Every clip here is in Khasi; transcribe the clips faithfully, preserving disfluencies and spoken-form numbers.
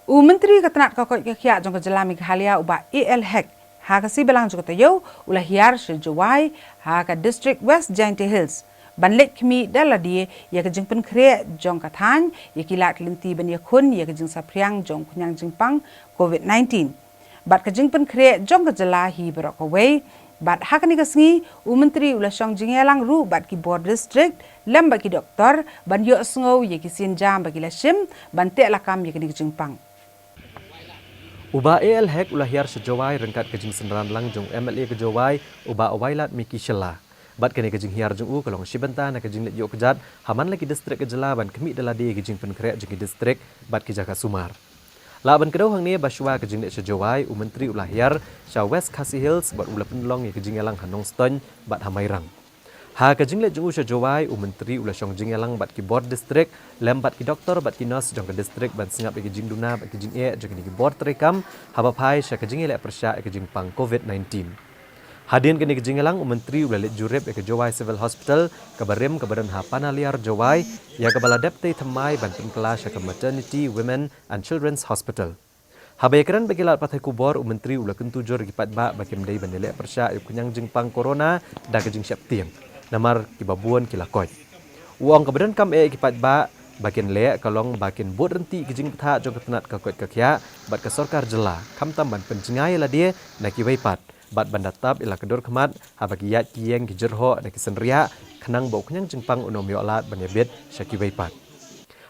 U Myntri ka tnat ka koit ka khiah jong ka jylla Meghalaya u Bah A L Hek, ha ka sngi Balang jong ka taïew u la hiar sha Jowai, ha ka District West Jaintia Hills, ban leit khmih da lade ïa ka jingpynkhreh jong ka thaiñ ïa ki lad ki lynti ban ïakhun ïa ka jingsaphriang jong ka khñiang jingpang COVID nineteen bad ka jingpynkhreh jong ka jylla hi baroh kawei. Bad ha kane ka sngi u Myntri u la shong jingïalang ruh bad ki bor district lem bad ki doktor ban ïohsngew ïa ki sienjam ba ki la shim ban teh lakam ïa kane ka jingpang. U Bah A L Hek u la hiar sha Jowai ryngkat ka jingsynran lang jong u M L A ka Jowai u Bah Wailadmiki Shylla. Bad kane ka jinghiar jong u ka long shi bynta na ka jingleit ïoh kjat ha man la ki district ka jylla ban khmih da lade ïa ka jingpynkhreh jong ki district bad ki jaka sumar. Lah ban kdew hangne ba shuwa ka jingleit sha Jowai u Myntri u la hiar sha West Khasi Hills bad u la pynlong ïa ka jingïalang ha Nongstoiñ bad ha Mairang. Ha ka jingleit jong u sha Jowai u Myntri u la shong jingïalang bad ki bor district lem bad ki doktor bad ki nurse jong ka district ban sngap ïa ki jingduna bad ki jingeh jong kine ki bor treikam haba phai sha ka jingïaleh pyrshah ïa ka jingpang COVID nineteen. Hadien kane ka jingïalang u Myntri u la leit jurip ïa ka Jowai Civil Hospital kaba rim kaba don ha Panaliar Jowai, ïa kaba la dep tei thymmai ban pynkylla sha ka Maternity, Women and Children's Hospital. Haba ïakren bad ki lad pathai khubor u Myntri u la kyntu jur ïa ki paidbah ba kim dei ban ïaleh pyrshah ïa u khñiang jingpang corona da ka jingsheptieng, namar kiba bun ki la koit. U ong kaba donkam eh ïa ki paidbah ba kin leh ka long ba kin bud ryntih ki jingbthah jong ka tnat ka koit ka khiah bad ka sorkar jylla, khamtam ban pynjngai ïa lade na kiwei pat bad ban da tap ïa la ka dur khmat haba ki ïaid ki ïeng ki jyrhoh na ki synriah, khnang ba u khñiang jingpang un ym ïoh lad ban ïabit sha kiwei pat.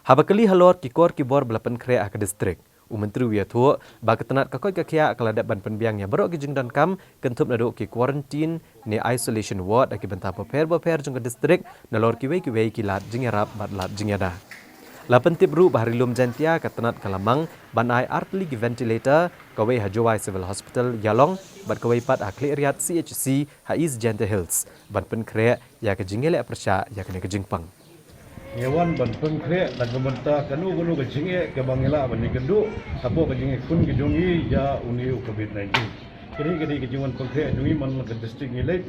Haba kylli halor ki kor ki bor ba la pynkhreh ha ka district, u Myntri u ïathuh ba ka tnat ka koit ka khiah ka la dep ban pynbiang ïa baroh ki jingdonkam, kynthup naduh ki quarantine ne isolation ward ha ki bynta bapher bapher jong ka district, nalor kiwei kiwei ki lad jingïarap bad lad jingïada. La pyntip ruh ba ha Ri Lum Jaintia ka tnat ka la mang ban ai artylli ki ventilator, kawei ha Jowai Civil Hospital Ïalong bad kawei pat ha Khliehriat C H C ha East Jaintia Hills, ban pynkhreh ïa ka jingïaleh pyrshah ïa kane ka jingpang. Ngi wan ban pynkhreh na ka bynta kano kano ka jingeh kaba ngi lah ban ïakynduh hapoh ka jingïakhun ka jong ngi ïa une u COVID nineteen. Kane ka dei ka jingwan pynkhreh jong ngi man la ka district ngi leit.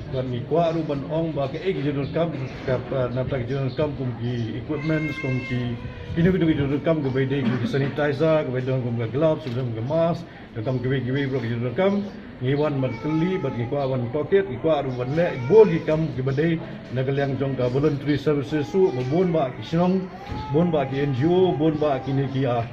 Bad ngi kwah ruh ban ong ba kaei ka jingdonkam, ka, na bynta ka jingdonkam kum ki equipments, kum ki, kino kino ki jingdonkam kaba ïadei kum ki sanitizer, kaba ïadei kum ka gloves, kaba ïadei kum ka mask, donkam kiwei kiwei baroh ki jingdonkam. Ngi wan ban kylli bad ngi kwah ban tohkit, ngi kwah ruh ban leh bun ki kam kiba dei na ka liang jong ka voluntary services ruh, ba bun bah ki shnong, bun bah ki N G O, bun bah kine ki, ah,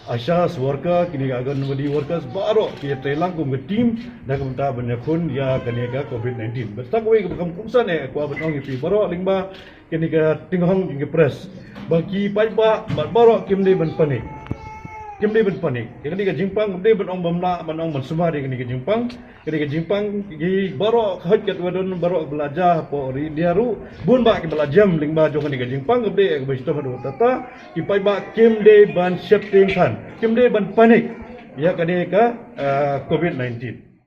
ASHAs worker, kine ki Anganwadi workers, baroh ki ïatrei lang kum ka team na ka bynta ban ïakhun ïa kane ka COVID nineteen. Bad sa kawei kaba kham kongsan eh kwah ban ong ïa phi baroh lyngba kane ka tynghong jong ka press, ba ki paidbah bad baroh kim dei ban panik. Kim dei ban panik. Ïa kane ka jingpang kim dei ban ong bym lah ban ong ban sumar ïa kane ka jingpang. Kane ka jingpang ki baroh ka hoi katba don baroh ba la jia hapoh ri India ruh, bun bah kiba la jem lyngba jong kane ka jingpang, kaba dei kaba shitom haduh katta. Ki paidbah kim dei ban sheptieng than, kim dei ban panik ïa kane ka, ah, COVID nineteen.